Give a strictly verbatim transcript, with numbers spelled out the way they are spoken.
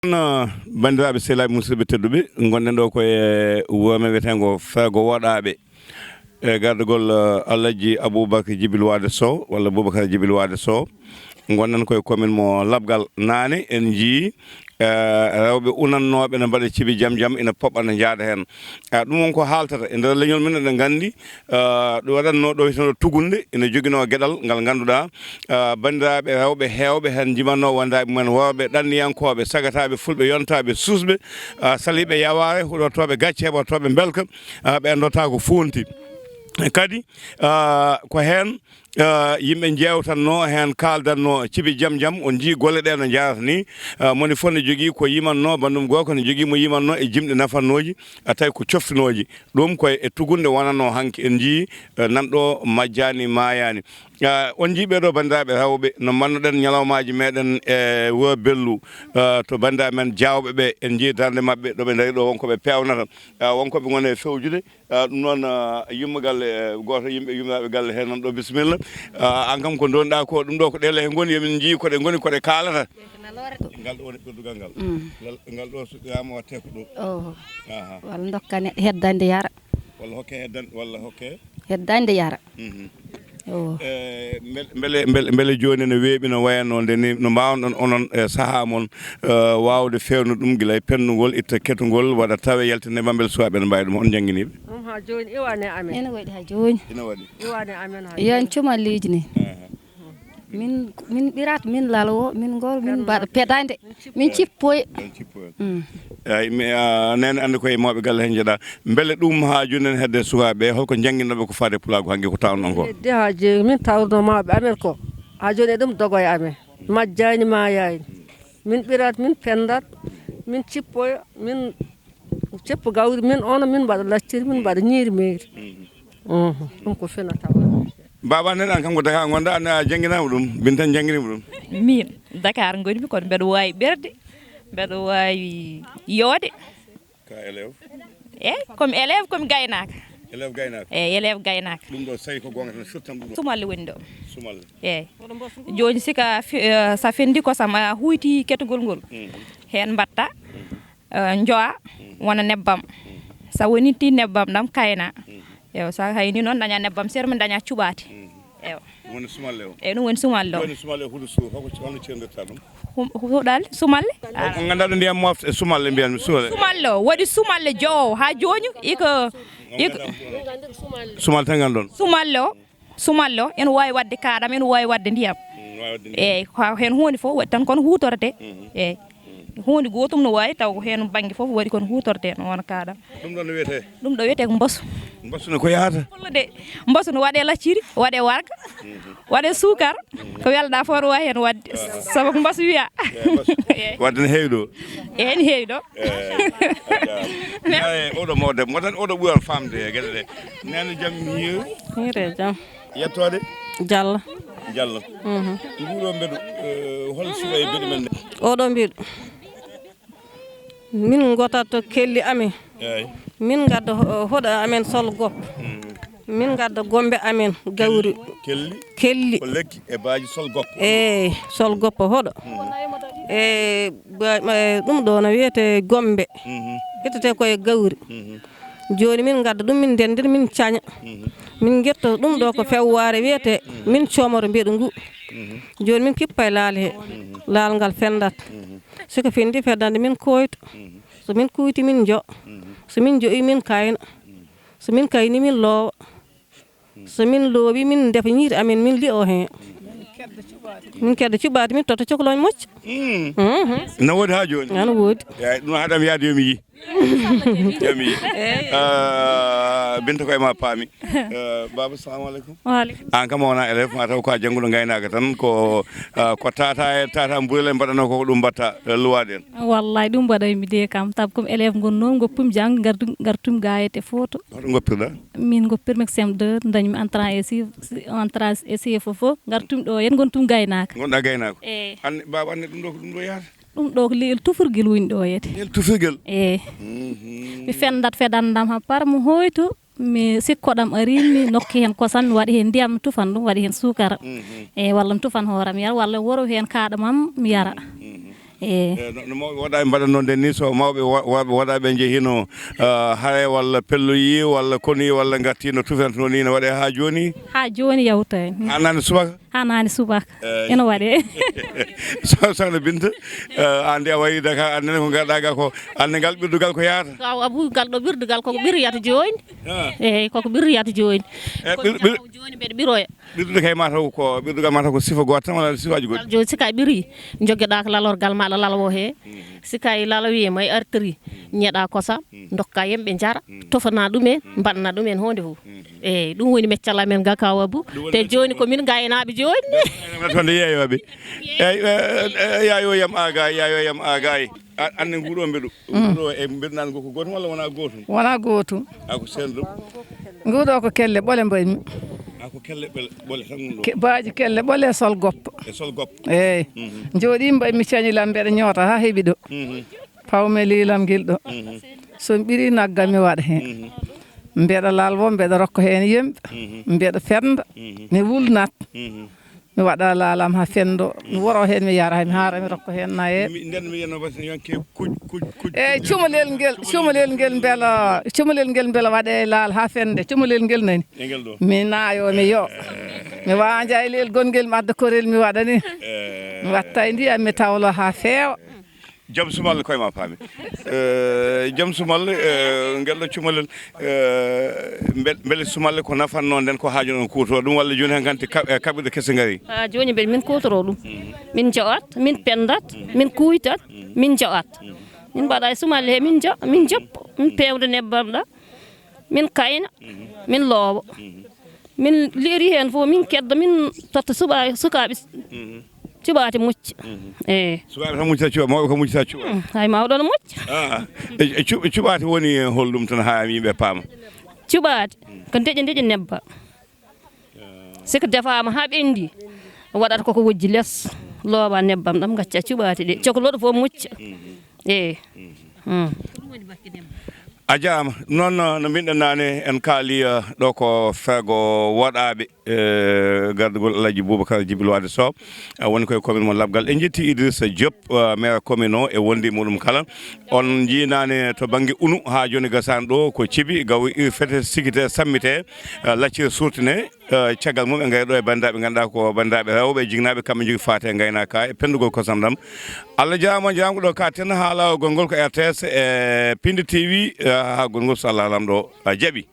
Kono, banndiraaɓe, sehilaaɓe, musidɓe tedduɓe, ngonɗen ɗo ko e wuro men wiyeteengo Feego Woɗaaɓe, e gardagol, eh, Alhaji Aboubacar Djibril Wade Sow, walla Boubacar Djibril Wade Sow. Ngonɗen ko e commune mo Labgal. Naane en njii, eh, rewɓe unannooɓe ne mbaɗa cibi jam jam, ina poɓɓa, ne njaada heen. Eh, ɗum won ko haaltata e nder leñol men, eɗen nganndi, eh, ɗo waɗatnoo ɗo, hitono Tugunde, ina joginoo geɗal ngal ngannduɗaa, eh, banndiraaɓe rewɓe heewɓe heen njimannoo wondaaɓe mumen worɓe ɗanniyankooɓe, sagataaɓe, fulɓe yontaaɓe, suusɓe, eh, saliiɓe yawaare, huɗortooɓe gacce, heɓortooɓe mbelka, eh, ɓe ndotta ko fuunti. Kadi, eh, ko heen, eh, yimɓe njeewtatnoo heen, kaaldatnoo cibi jam jam, on njii golle ɗe no njahrata ni. Eh, moni fof ne jogii ko yimannoo banndum gooko, ne jogii mo yimannoo e jimɗi nafannooji, a tawi ko coftinooji. Ɗum koye e Tugunde wonatnoo hanki. En njii, eh, nan ɗo majjaani, maayaani. Eh, on njii ɓee ɗo banndiraaɓe rewɓe no mbannoɗen ñalawmaaji meɗen e wuro Bellu, eh, to banndiraaɓe men Jaawɓe ɓe, en njii darnde maɓɓe ɗo ɓe ndari ɗo, won ko ɓe peewnata, eh, won ko ɓe ngoni e fewjude. Ah, ɗum noon, ah, yumma galle, eh, gooto yimɓe yumnaaɓe galle heen nan ɗo, bisimilla. Ah, aan kam ko ndonɗaa ko, ɗum ɗo ko ɗe lehe ngoni, yomin njii ko ɗe ngoni, ko ɗe kaalata. Ngal ɗo woni ɓerdugal ngal. Mm. Ngal, ngal ɗo so ƴaama watte ko ɗo. Oh. Aha. Walla ndokka neɗɗo heddande yara. Walla hokke heddan-, walla hokke. Heddande yara. Mhm. Oh. Eh, mbele, mbele, mbele, mbele jooni ne weeɓi no wayatnoo nde ni, no mbaawnoɗon onon e sahaa mon, eh, waawde feewnude ɗum gila e penndugol, itta ketugol, waɗa tawe, yaltinde mambel suwaaɓe ne mbaawi ɗum. On njannginiiɓe? Ɗum haa jooni iwaani e amen. Ene waɗi haa jooni. Ina waɗi. Iwaani e amen haa jooni. Yo en cumalliiji ni. Aha. Min, min ɓirat, min lalo, min ngol, min mbaɗa pedande, min cippoye. Min cippoye. Mm. Eyi, mi, ah, nene anndi koye mawɓe galle heen njeɗa. Mbele ɗum haa jooni en hedde sukaaɓe, holko njannginnoɓe ko faade pulaagu hanki ko tawno on ko? Hedde haa jooni min tawno mawɓe amen ko. Haa jooni eɗum dogo e amen. Majjaani, maayaani. Min ɓirat, min pendat, min cippoya, min ceppo gawri, min ono, min mbaɗa lacciri, min mbaɗa ñiiri meyri. Mhm. Mhm. Ɗum ko fina tawa. Baba nen an kam ko Dakar ngonɗa, an a jannginaama ɗum, Binta jannginiima ɗum? Min, Dakar ngonmi, kono mbeɗa waawi ɓerde, mbeɗa waawi yoode. Ka élève? Eyi, komi élève, komi gaynaaka. Élève gaynaaka? Eyi, élève gaynaaka. Ɗum ɗo, so tawi ko goonga tan, firtam ɗum ɗo. Sumalle woni ɗo. Sumalle. Eyi. Jooni, sika fi-, eh, sa fendi kosam, a huyti ketugol ngol. Mhm. Heen mbatta, mhm, eh, njowa, mhm, wona nebbam. Mhm. Sa woniti nebbam ɗam, kayna. Mhm. Ewa, sa hayni noon, daña nebbam seeɗa, min daña cuɓaate. Mhm. Ewa. Ɗum woni sumalle o? Eyi, ɗum woni sumalle o. Woni sumalle o, huɗo suuɗo, holko, holno ceerndirta ɗum? Hum-, huɗal, sumalle? O, ko ngannduɗaa ɗo ndiyam mofte, sumalle mbiyanmi, sumalle. Sumalle o, waɗi sumalle jowo haa jooni, iko, iko. Sumalle tan ngannduɗon? Sumalle o, sumalle o, ene waawi waɗde kaaɗam, ene waawi waɗde ndiyam. Mm, waawi waɗde ndiyam. Eyi, ko heen huunde fof waɗi tan kono huutorte. Mhm. Eyi. Huunde gootum no waawi taw ko heen bannge fof waɗi kono huutorte no wona kaaɗam. Ɗum ɗo no wiyetee? Ɗum ɗo wiyetee ko mbasu. Mbasu ne ko yahata? Fulla de, mbasu no waɗee lacciri, waɗee warga, mhm, waɗee suukar, ko welɗaa fof no waawi heen waɗde. Aha. Sabu ko mbasu wiyaa. Eyi, mbasu. Eyi. Waɗde ne heewi ɗo? Eyi, ne heewi ɗo. Eyi, a jaaraama. Merci. Eyi, oɗo mawɗo debbo, mo tan oɗo ɓural faamde e geɗe ɗe. Neene, jam hiiri? Hiiri e jam. Yettoode? Jallo. Jallo. Mhm. Nguɗo mbeɗu, eh, hol sifa e mbeɗu men nde? Oɗo mbeɗu. Min ngotata kelli amen. Eyi. Min ngadda ho-, hoɗo amen sol goppo. Mm. Min ngadda gombe amen gawri. Kelli? Kelli. Ko lekki e baaji sol goppo. Eyi, sol goppo hoɗo. Mm. E ba-, e ɗum ɗo no wiyetee gombe. Mhm. Ittete ko e gawri. Mhm. Jooni min ngadda ɗum, min ndenndira, min caña. Mhm. Min ngetto ɗum ɗo ko fewwaare wiyetee, mhm, min coomoro mbeɗu ngu. Mhm. Jooni min kippa e laal he. Mhm. Laal ngal fenndat. Mhm. Si ko fenndi fenndat, min kooyto. Mhm. So min kuuyti, min njo. Mhm. So min njoyi, min kayna. Mhm. So min kayni, min loowa. So min loowi, min ndefa ñiiri amen, min li'o heen. Min kedda cuɓaade, min totta coklooñ moƴƴo. Mm. Mhm. No woodi haa jooni? Ana woodi. Eeyi, ɗum haɗam yaade yo mi yii. Yo mi yii. Eeyi. Ah, Binta, ko e ma paami. Eh, Baba, salamu aleykum. Wa aleykum. Aan kam a wonaa élève, ma taw ko a jannguɗo ngaynaaka tan, ko, ah, ko tata e tata mburel en mbaɗanoo ko, ko ɗum mbaɗta, eh, luwaade en. Wallahi, ɗum mbaɗaymi de kam, taw ko élève ngonnoomi, ngoppumi janngo, ngartu-, ngartumi ga e te photo. Hoto ngoppirɗa? Min ngoppirmi ko C M deux, dañmi entrée e si-, entrée e C F O fof, ngartumi ɗo heen, ngontum gaynaaka. Ngonɗa gaynaako? Eeyi. An, Baba, an ne ɗum ɗo ko ɗum ɗo yahata? Ɗum ɗo ko leyel tufurgel woni ɗo heen. Leyel tufurgel? Eeyi. Mhm. Mi fenndat fedandam haa par mo hoyto, mi sikkoɗam ari, mi nokki heen kosam, mi waɗi heen ndiyam, mi tufan ɗum, waɗi heen suukara. Mhm. Eeyi, walla mi tufan hooram yara, walla woro heen kaaɗamam, mi yara. Mhm. E no mawɓe waɗaaɓe mbaɗa noon nden ni, so mawɓe waɗaaɓe njehino hare walla pelloyi walla konuyi walla ngartino tufirantuno ni, no waɗe haa jooni? Haa jooni yawta en. Haa naane subaka? Haa naane subaka. Ene waɗe. Soxna Binta, an de a wari Dakar, an nene ko ngarɗa ga ko, an ngal ɓirdugal ko yaata? Kaw Abu, ngal ɗo ɓirdugal koko ɓiriyata jooni. Eyyi, koko ɓiriyata jooni. Jooni mbeɗa ɓiroya. Ɓirdude kay mataw ko ɓirdugal mataw ko sifa goto tan walla sifaaji goɗɗi? Jooni si kay ɓiri, joggeɗa ko lalorgal maɗa lalawo he. Si kay lalawi e may artiri, ñeɗa kosam, dokka yimɓe jara, tofana ɗumen, mbaɗana ɗumen hunde fof. Eyyi, ɗum woni meccal amen ga kaw Abu. Te jooni ko min gaynaɓe jooni. Tonde yeeyoɓe. Eyyi, yayoyam agay, yayoyam agay. Anne nguɗo mbeɗu. Nguɗo e mbeɗu nan ko gotum walla wona gotum? Wona gotum. A ko senɗum? Nguɗo ko kelle ɓole mbaymi. A ko kelle ɓole tan nguɗo? Baaji kelle ɓole e sol goppa. E sol goppa. Eyyi. Jooɗi mbaymi cañilam mbeɗa ñoota ha heeɓi ɗo. Pawme lilam ngel ɗo. So mi ɓiri nagga mi waɗa hen. Mbeɗa lalwo, mbeɗa rokka hen yimɓe. Mbeɗa fenda. Mi wulnat. Mi waɗa lalam ha fendo, mi woro hen, mi yara, mi haara, mi rokka hen nayeɓe. Nden mi yiyano wasiyonke kuj kuj kuj. Eyyi, cumalel ngel, cumalel ngel mbela, cumalel ngel mbela waɗe laal ha fende, cumalel ngel nani. E ngel ɗo? Mi nayo, mi yo. Mi wanja e lel gongel, mi adda korel, mi waɗani. Mi watta e ndiyam, mi tawlo ha feewa. Joom sumalle koye ma paami. Joom sumalle, ngel ɗo cumalel, mbele sumalle ko nafanno nden, ko haaju non kuuto ɗum walla jooni hankanti kaɓirɗe kese ngari? Ha jooni mbeɗa min kuutoro ɗum. Min jo'at, min pendat, min kuytat, min jo'at. Min mbaɗa e sumalle he, min jo, min joppo, min pewda nebbam ɗam. Min kayna, min loowa. Min liiri heen fof, min kedda, min totta suɓa-, sukaaɓe cuɓaate mucca. Eyi. Sukaaɓe tan muccata cuɓa, mawɓe ko muccata cuɓa? Hay mawɗo no mucca. Ah, e, e cuɓ-, cuɓaate woni e holɗum tan haa yimɓe paama? Cuɓaate ko ndeƴe ndeƴe nebba. Si ko defaama haa ɓenndi, waɗata koko wojji les, loowa nebbam ɗam, ngacca cuɓaate ɗe, cokloɗo fof mucca. Eyi. A jaama. Noon, no, no mbiɗen naane, en kaali, eh, ɗo ko feego woɗaaɓe, eh, gardagol Alhaji Boubacar Djibril Wade Sow, eh, woni koye commune mo Labgal. En njetti Idrissa Diop, eh, maire commune o e wondi muɗum kala. On njii naane to bannge Unu haa jooni gasaani ɗo ko cebi, gaw i fete sikite sammite, eh, lacciri surtine. Eh, caggal mum, en ngari ɗo e banndiraaɓe, ngannduɗaa ko banndiraaɓe rewɓe e jinaaɓe, kamɓe njogii faate e ngaynaaka e penndugol kosam ɗam. Allah jaaraama, jaaraama ko ɗo kaaɗten, haalaago gonngol ko R T S e Piindi T V, eh, haa gonngol so Allah Laamɗo, eh, jaɓi.